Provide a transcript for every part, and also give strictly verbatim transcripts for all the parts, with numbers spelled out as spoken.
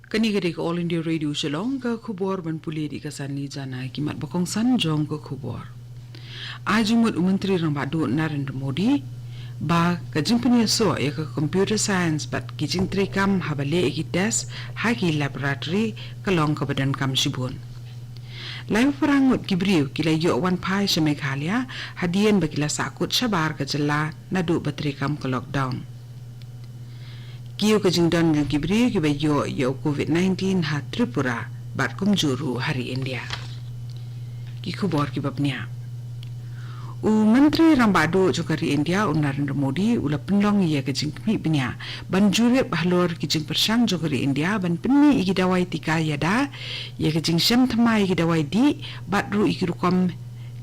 Kane ka dei ka All India Radio Shillong, ka khubor ban pule da ka Sanli Jana. Ki mat ba kongsan jong ka khubor. Ai jingmut u Myntri Rangbah Duh Narendra Modi ba ka jingpynïasoh ïa ka computer science bad ki jingtrei kam haba leh ïa ki test ha ki laboratory ka long kaba donkam shibun. Laiphew phra ngut ki briew ki la ïoh wan phai sha Meghalaya hadien ba ki la sahkut shabar ka jylla naduh ba treikam ka lockdown. Kiew ka jingdon jong ki briew kiba ïoh ïa u covid nineteen ha Tripura bad kumjuh ruh ha ri India. Ki khubor kiba bniah. U Myntri Rangbah Duh jong ka ri India u Narendra Modi u la pynlong ïa ka jingkhmih bniah ban jurip halor ki jingpyrshang jong ka ri India ban pynmih ïa ki dawai tika ïada, ïa ka jingshem thymmai ïa ki dawai dih bad ruh ïa ki rukom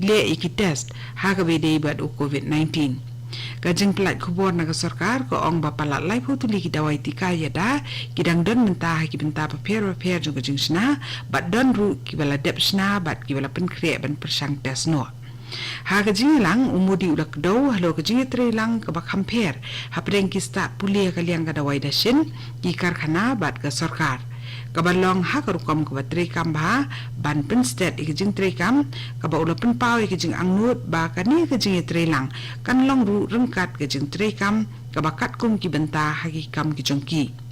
leh ïa ki test ha kaba ïadei bad u covid nineteen. Ka jingpyllait khubor na ka sorkar ka ong ba palat laiphew tylli ki dawai tika ïada ki dang don mynta ha ki bynta bapher bapher jong ka jingshna bad don ruh kiba la dep shna bad kiba la pynkhreh ban pyrshang test noh. Ha ka jingïalang u Modi u la kdew halor ka jingïatreilang kaba kham pher hapdeng ki stad pule ha ka liang ka dawai dashin, ki karkhana bad ka sorkar, kaba long ha ka rukom kaba treikam bha ban pynstet ïa ka jingtreikam kaba u la pynpaw ïa ka jingangnud ba kane ka jingïatreilang kan long ruh ryngkat ka jingtreikam kaba katkum ki bynta ha ki kam ki jong ki.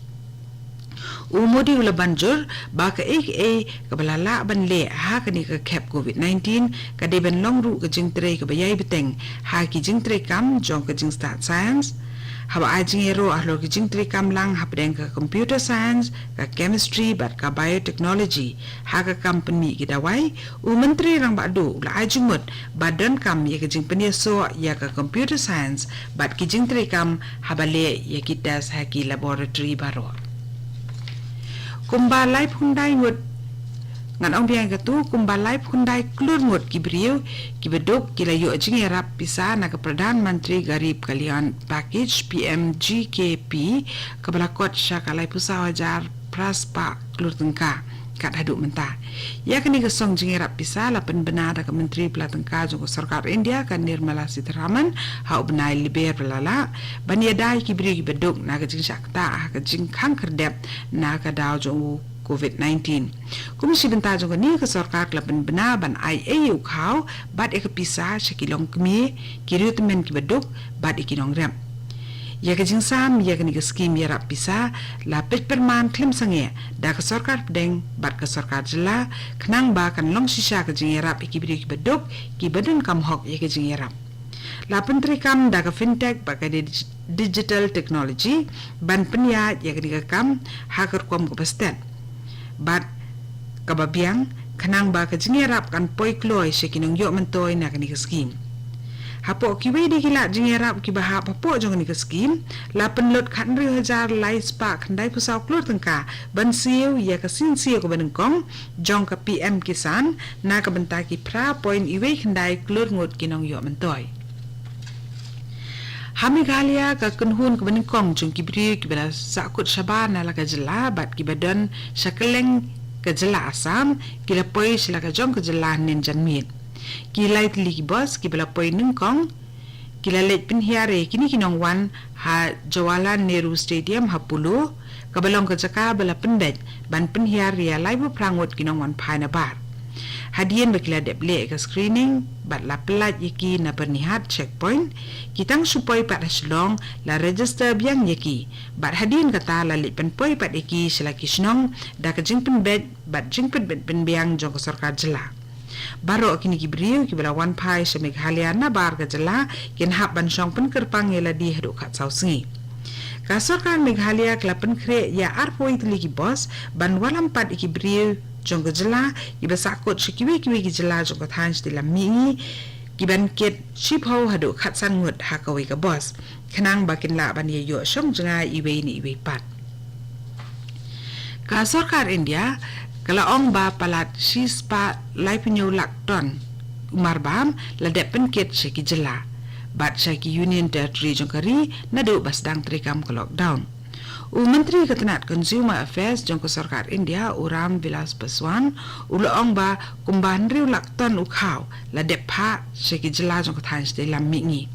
U Modi u la ban jur ba kaei kaei kaba la lah ban leh ha kane ka khep covid nineteen ka dei ban long ruh ka jingtrei kaba ïai bteng ha ki jingtreikam jong ka jingstad science. Haba ai jingïaroh halor ki jingtreikam lang hapdeng ka computer science, ka chemistry bad ka biotechnology ha ka kam pynmih ki dawai, u Myntri Rangbah Duh u la ai jingmut ba donkam ïa ka jingpynïasoh ïa ka computer science bad ki jingtreikam haba leh ïa ki test ha ki laboratory baroh. Kumba laiphew khyndai ngut, ngan ong biang katu, kumba laiphew khyndai klur ngut ki briew kiba duk ki la ïoh jingïarap pisa na ka Pradhan Mantri Garib Kalyan Package, P M G K P, kaba la kot sha ka laiphew saw hajar phra spah klur tyngka kat haduh mynta. Ïa kane ka song jingïarap pisa la pynbna da ka Myntri Pla Tyngka jong ka Sorkar India ka Nirmala Sitharaman ha u bnai Lber ba la lah, ban ïada ïa ki briew kiba duk na ka jingshah ktah ha ka jingkhang khyrdep na ka daw jong u covid nineteen. Kum shi bynta jong kane ka sorkar ka la pynbna ban ai ei ïa u khaw bad ïa ka pisa sha ki longkmie, ki riewtymmen kiba duk bad ïa ki nongrep. Ïa ka jingsam ïa kane ka skim ïarap pisa la peit pyrman khlem sangeh da ka sorkar pdeng bad ka sorkar jylla, khnang ba kan long shisha ka jingïarap ïa ki briew kiba duk kiba donkam hok ïa ka jingïarap. La pyntreikam da ka fintech bad ka dig-, digital technology ban pynïaid ïa kane ka kam ha ka rukom kaba stet bad kaba biang, khnang ba ka jingïarap kan poi kloi sha ki nongïoh myntoi na kane ka skim. Hapoh kiwei de ki lad jingïarap kiba hap hapoh jong kane ka skim, la pynlut khathynriew hajar lai spah khyndaiphew saw klur tyngka ban siew ïa ka sien siew kaba nyngkong jong ka P M Kisan na ka bynta ki phra point iwei khyndai klur ngut ki nongïoh myntoi. Ha Meghalaya, ka kynhun kaba nyngkong jong ki briew kiba la sahkut shabar na la ka jylla bad kiba don sha kylleng ka jylla Assam ki la poi sha la ka jong ka jylla hynnin janmiet. Ki lai tylli ki bos kiba la poi nyngkong ki la leit pynhiar ïa kine ki nongwan ha Jawaharlal Nehru Stadium ha Polo, kaba long ka jaka ba la pynbeit ban pynhiar ïa laiphew phra ngut ki nongwan phai nabar. Hadien ba ki la dep leh ka screening bad la pyllait ïa ki na Byrnihat checkpoint, ki tang shu poi pat ha Shillong la register biang ïa ki, bad hadien kata la leit pynpoi pat ïa ki sha la ki shnong da ka jingpynbeit bad jingpynbeit pynbiang jong ka sorkar jylla. Baroh kine ki briew kiba la wan phai sha Meghalaya nabar ka jylla kin hap ban shong pynkyrpang ïa lade haduh khatsaw sngi. Ka sorkar Meghalaya ka la pynkhreh ïa arphew tylli ki bos ban wallam pat ïa ki briew jong ka jylla kiba sahkut sha kiwei kiwei ki jylla jong ka thaiñ Shatei Lam Mihngi, kiban kit shiphew haduh khatsan ngut ha kawei ka bos, khnang ba kin lah ban ïa ïoh shong jngai iwei na iwei pat. Ka sorkar India ka la ong ba palat shispah laiphew lak ton u marbam la dep pynkit sha ki jylla bad sha ki Union Territory jong ka ri naduh ba sdang treikam ka lockdown. U Myntri ka tnat Consumer Affairs jong ka sorkar India, u Ram Vilas Paswan, u la ong ba kumba hynriew lak ton u khaw la dep phah sha ki jylla jong ka thaiñ Shatei Lam Mihngi.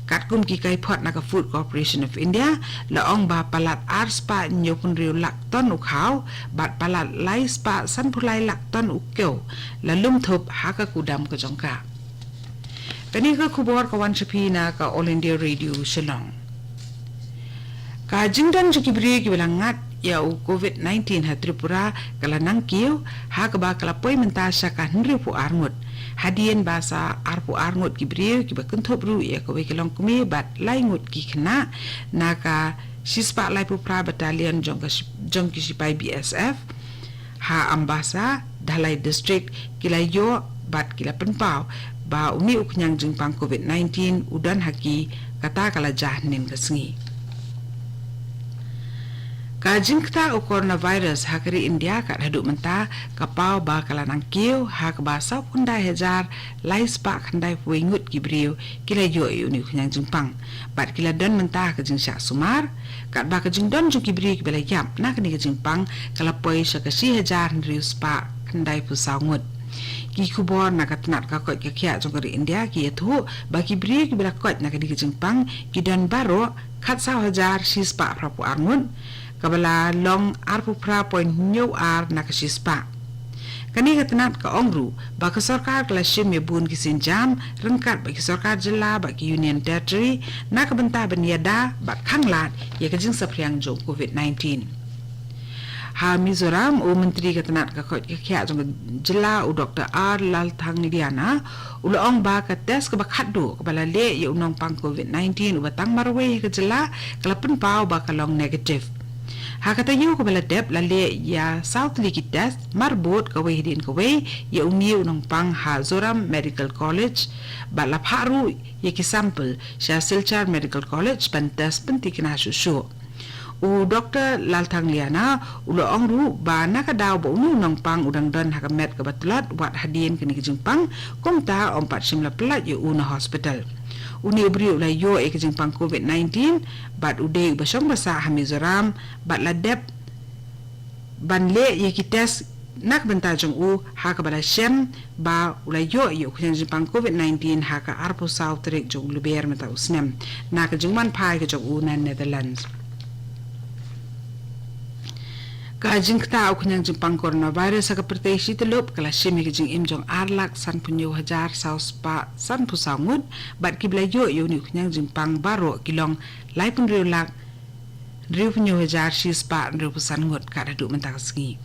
Katkum ki kaiphod na ka Food Corporation of India, la ong ba palat ar spah hynñiew phew hynriew lak ton u khaw, bad palat lai spah san phew lai lak ton u kew, la lum thup ha ka kudam ka jong ka. Kane ka khubor ka wan sha phi na ka All India Radio Shillong. Ka jingdon jong ki briew kiba la ngat ïa u COVID nineteen ha Tripura ka la nangkiew, ha kaba ka la poi mynta sha ka hynriew phew ar ngut. Hadien ba sa ar phew ar ngut ki briew kiba kynthup ruh ïa kawei ka longkmie bad lai ngut ki khynnah na ka shispah laiphew phra battalion jong ka shi-, jong ki shipai B S F ha Ambasa, Dhalai District, ki la ïoh bad ki la pynpaw ba une u khñiang jingpang COVID nineteen u don ha ki kata ka la jia hynnin ka sngi. Ka jingktah u coronavirus ha ka ri India kat haduh mynta ka paw ba ka la nangkiew, ha kaba saw phew khyndai hajar lai spah khyndai phew wei ngut ki briew ki la ïoh ïa une u khñiang jingpang. Bad ki la don mynta ha ka jingshah sumar, katba ka jingdon jong ki briew kiba la ïap na kane ka jingpang ka la poi sha ka shi hajar hynriew spah khyndai phew saw ngut. Ki khubor na ka tnat ka koit ka khiah jong ka ri India ki ïathuh ba ki briew kiba la koit na kane ka jingpang ki don baroh khatsaw hajar shi spah phra phew ar ngut, kaba la long ar phew phra point hynñiew ar na ka shi spah. Kane ka tnat ka ong ruh ba ka sorkar ka la shim ïa bun ki sienjam ryngkat bad ki sorkar jylla bad ki Union Territory na ka bynta ban ïada bad khanglad ïa ka jingsaphriang jong COVID nineteen. Ha Mizoram, u Myntri ka tnat ka koit ka khiah jong ka jylla, u Doctor R Lalthangliana, u la ong ba ka test kaba khatduh kaba la leh ïa u nongpang COVID nineteen uba tang marwei ha ka jylla ka la pynpaw ba ka long negative. Ha ka taïew kaba la dep la leh ïa saw tylli ki test marbud kawei hadien kawei ïa une u nongpang ha Zoram Medical College, bad la phah ruh ïa ki sample sha Silchar Medical College ban test pynthikna shuh shuh. U Doctor Lalthangliana u la ong ruh ba na ka daw ba une u nongpang u dang don ha ka met kaba tlot wat hadien kane ka jingpang, kumta ym pat shym la pyllait ïa u na hospital. Une u briew u la ïoh ïa ka jingpang COVID nineteen bad u dei uba shong ba sah ha Mizoram, bad la dep ban leh ïa ki test na ka bynta jong u, ha kaba la shem ba u la ïoh ïa u khñiang jingpang COVID nineteen ha ka arphew saw tarik jong u Lber mynta u snem, na ka jingwan phai ka jong u na Netherlands. Ka jingktah u khñiang jingpang coronavirus ha ka pyrthei shi tyllup ka la shim ïa ka jingim jong ar lak san phew hynñiew hajar saw spah san phew saw ngut, bad kiba la ïoh ïa une u khñiang jingpang baroh ki long lai phew hynriew lak hynriew phew hynñiew hajar shi spah hynriew phew san ngut kat haduh mynta ka sngi.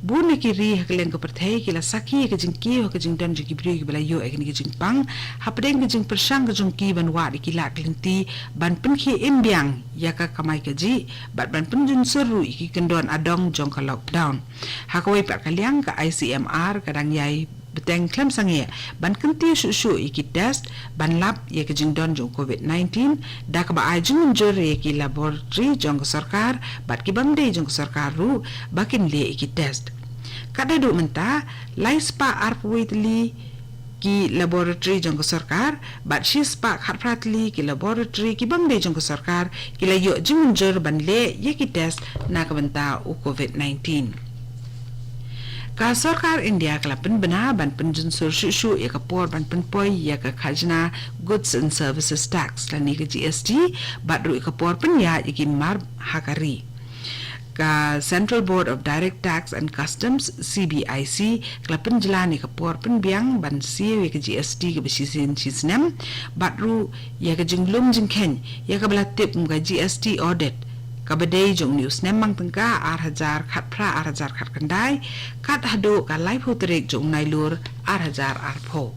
Bun na ki ri ha kylleng ka pyrthei ki la sakhi ïa ka jingkiew ha ka jingdon jong ki briew kiba la ïoh ïa kane ka jingpang, hapdeng ka jingpyrshang ka jong ki ban wad ïa ki lad ki lynti ban pynkhie im biang ïa ka kamai kajih bad ban pynjunsur ruh ïa ki kyndon adong jong ka lockdown. Ha kawei pat ka liang, ka I C M R ka dang ïai bteng khlem sangeh ban kyntiew shuh shuh ïa ki test ban lap ïa ka jingdon jong COVID nineteen, da kaba ai jingmynjur ïa ki laboratory jong ka sorkar bad ki bym dei jong ka sorkar ruh ba kin leh ïa ki test. Kat haduh mynta, lai spah arphew wei tylli ki laboratory jong ka sorkar bad shi spah khatphra tylli ki laboratory ki bym dei jong ka sorkar ki la ïoh jingmynjur ban leh ïa ki test na ka bynta u COVID nineteen. Ka sorkar India ka la pynbna ban pynjunsur shuh shuh ïa ka por ban pynpoi ïa ka khajna, Goods and Services Tax, lane ka G S T, bad ruh ïa ka por pynïaid ïa ki mar ha ka ri. Ka Central Board of Direct Tax and Customs, C B I C, ka la pynjlan ïa ka por pynbiang ban siew ïa ka G S T kaba shisien shisnem, bad ruh ïa ka jinglum jingkheiñ ïa kaba la tip kum ka G S T audit, kaba dei jong une u snem mang tyngka ar hajar khatphra ar hajar khatkhyndai, kat haduh ka laiphew tarik jong u Nailur ar hajar arphew.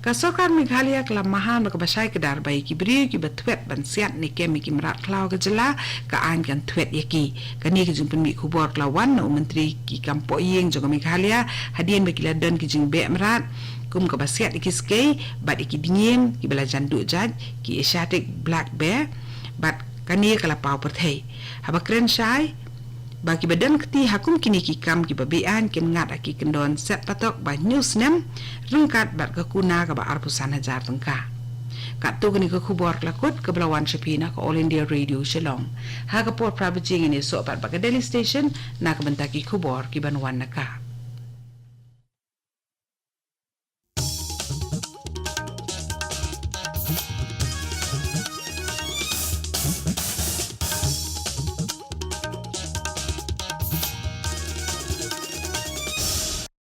Ka sorkar Meghalaya ka la maham da kaba shai kdar ba ïa ki briew kiba thwet ban siat ne kem ïa ki mrad khlaw ka jylla, ka aiñ kan thwet ïa ki. Kane ka jingpynmih khubor ka la wan na u Myntri ki kam pohïing jong ka Meghalaya, hadien ba ki la don ki jingbeh mrad kum kaba siat ïa ki skei bad ïa ki dngiem kiba la jan duh jait, ki Asiatic Black Bear, bad kane ka la paw pyrthei. Haba kren shai ba kiba don kti ha kum kine ki kam kiba beaiñ kin ngat ha ki kyndon set patok ba hynñiew snem, ryngkat bad ka kuna kaba arphew san hajar tyngka. Katto kane ka khubor ka la kut, kaba la wan sha phi na ka All India Radio Shillong. Ha ka por phra baje ngin ïasoh pat bad ka Delhi Station na ka bynta ki khubor kiban wan na ka.